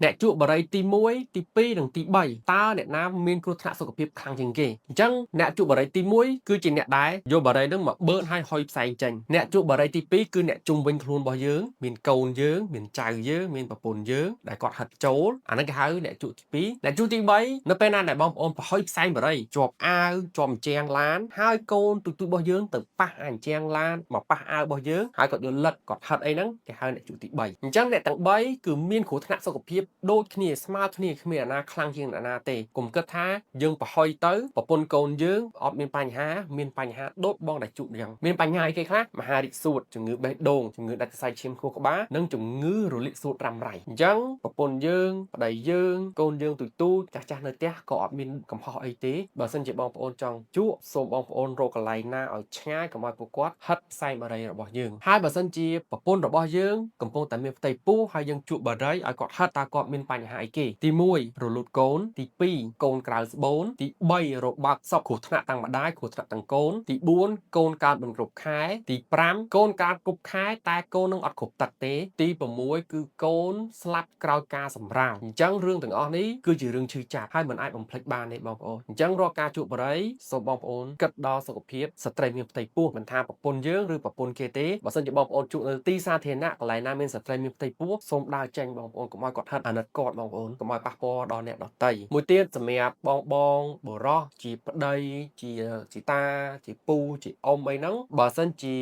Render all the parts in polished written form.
អ្នកជក់បារីទី1ទី2និងទី3តើអ្នកណាមានគ្រោះថ្នាក់សុខភាពខ្លាំងជាងគេអញ្ចឹងអ្នកជក់បារីទី1គឺជាអ្នកដែលយកបារីនឹងមកបឺតឲ្យហុយផ្សែងចេញអ្នកជក់បារីទី2គឺអ្នកជុំវិញខ្លួនរបស់យើងមានកូនយើងមានចៅយើងមានប្រពន្ធយើងដែលគាត់ហិតចូលអាហ្នឹងគេហៅអ្នកជក់ទី2អ្នកជក់ទី3នៅពេលណាដែលបងប្អូនប្រហុយផ្សែងបារីជាប់អាវជាប់អញ្ជាងឡានហើយកូនទូទូរបស់យើងទៅប៉ះអាអញ្ជាងឡានមកប៉ះអាវរបស់យើងហើយគាត់យកលិតគាត់ហិតអីហ្នឹងគេហៅអ្នកជក់ទី3អញ្ចឹងអ្នកទាំង3គឺមានគ្រោះថ្នាក់សុខភាពដូចគ្នាស្មើគ្នាគ្មានអាណាខ្លាំងជាងអាណាទេកុំគិតថាយើងប្រហុយទៅប្រពន្ធកូនយើងអត់មានបញ្ហាមានបញ្ហាដូចបងដែលជក់អញ្ចឹងមានបញ្ហាអីគេខ្លះមហារីកសួតជំងឺបេះដូងជំងឺដាច់សរសៃឈាមខួរក្បាលនិងជំងឺរលាកសួតរ៉ាំរ៉ៃអញ្ចឹងប្រពន្ធយើងប្តីយើងកូនយើងទូទូចាស់ចាស់នៅផ្ទះក៏អត់មានកំហុសអីទេបើសិនជាបងប្អូនចង់ជក់សូមបងប្អូនរកកន្លែងណាឲ្យឆ្ងាយកុំឲ្យពួកគាត់ហិតផ្សែងបារីរបស់យើងហើយបើសិនជាប្រពន្ធរបស់យើងកំពុងតែមានផ្ទៃពោះហើយយើងជក់បារីឲ្យគាត់ហិតតើគាត់មានបញ្ហាអីគេទី1រលូតកូនទី2កូនក្រៅស្បូនទី3របបើកសពគ្រោះថ្នាក់តាំងម្ដាយគ្រោះថ្នាក់តាំងកូនទី4កូនកើតមិនគ្រប់ខែទី5កូនកើតគ្រប់ខែតែកូននឹងអត់គ្រប់ទឹកទេទី6គឺកូនស្លាប់ក្រោយការសម្រាលអញ្ចឹងរឿងទាំងអស់នេះគឺជារឿងឈឺចាប់ហើយមិនអាចបំភ្លេចបានទេបងប្អូនអញ្ចឹងរាល់ការជក់បារីសូមបងប្អូនគិតដល់សុខភាពស្ត្រីមានផ្ទៃពោះមិនថាប្រពន្ធយើងឬប្រពន្ធគេទេបើសិនជាបងប្អូនជក់នៅទីសាធារណៈកន្លែងណាមានស្ត្រីមានផ្ទៃពោះសូមដើរចេញបងប្អូនកុំឲ្យគាត់ហិតអាណិតគាត់បងប្អូនកុំឲ្យប៉ះពាល់ដល់អ្នកដទៃមួយទៀតសម្រាប់បងបងបុរសជាប្តីជាជាតាជាពូជាអ៊ំអីហ្នឹងបើសិនជា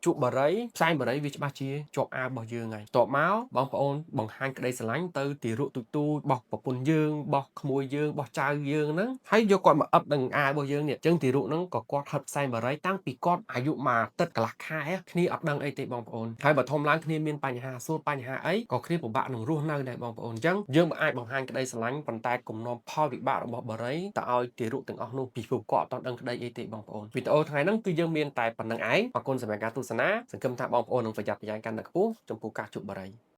ជក់បារីផ្សែងបារីវាច្បាស់ជាជាប់អាវរបស់យើងហើយតបមកបងប្អូនបង្ហាញក្តីស្រឡាញ់ទៅទារកទូទូរបស់ប្រពន្ធយើងរបស់ក្មួយយើងរបស់ចៅយើងហ្នឹងហើយយកគាត់មកអឹបនឹងអាវរបស់យើងនេះអញ្ចឹងទារកហ្នឹងក៏គាត់ហិតផ្សែងបារីតាំងពីគាត់អាយុមួយអាទិត្យកន្លះខែគ្នាអត់ដឹងអីទេបងប្អូនហើយបើធំឡើងគ្នាមានបញ្ហាសួតបញ្ហាអីក៏គ្នាពិបាកនឹងរស់នៅដែរបងប្អូនអញ្ចឹងយើងមិនអាចបង្ហាញក្តីស្រឡាញ់ប៉ុន្តែគំនាំផលវិបាករបស់បារីទៅឲ្យទារកទាំងអស់នោះពីព្រោះគាត់អត់ដឹងក្តីអីទេបងប្អូនវីដេអូថ្ងៃហ្នឹងគឺយើងមានតែប៉ុណ្្នឹងឯងអរគុណសម្រាប់ការទស្សនាសង្ឃឹមថាបងប្អូននឹងប្រយ័ត្នប្រយែងកាន់តែខ្ពស់ចំពោះការជក់បារី។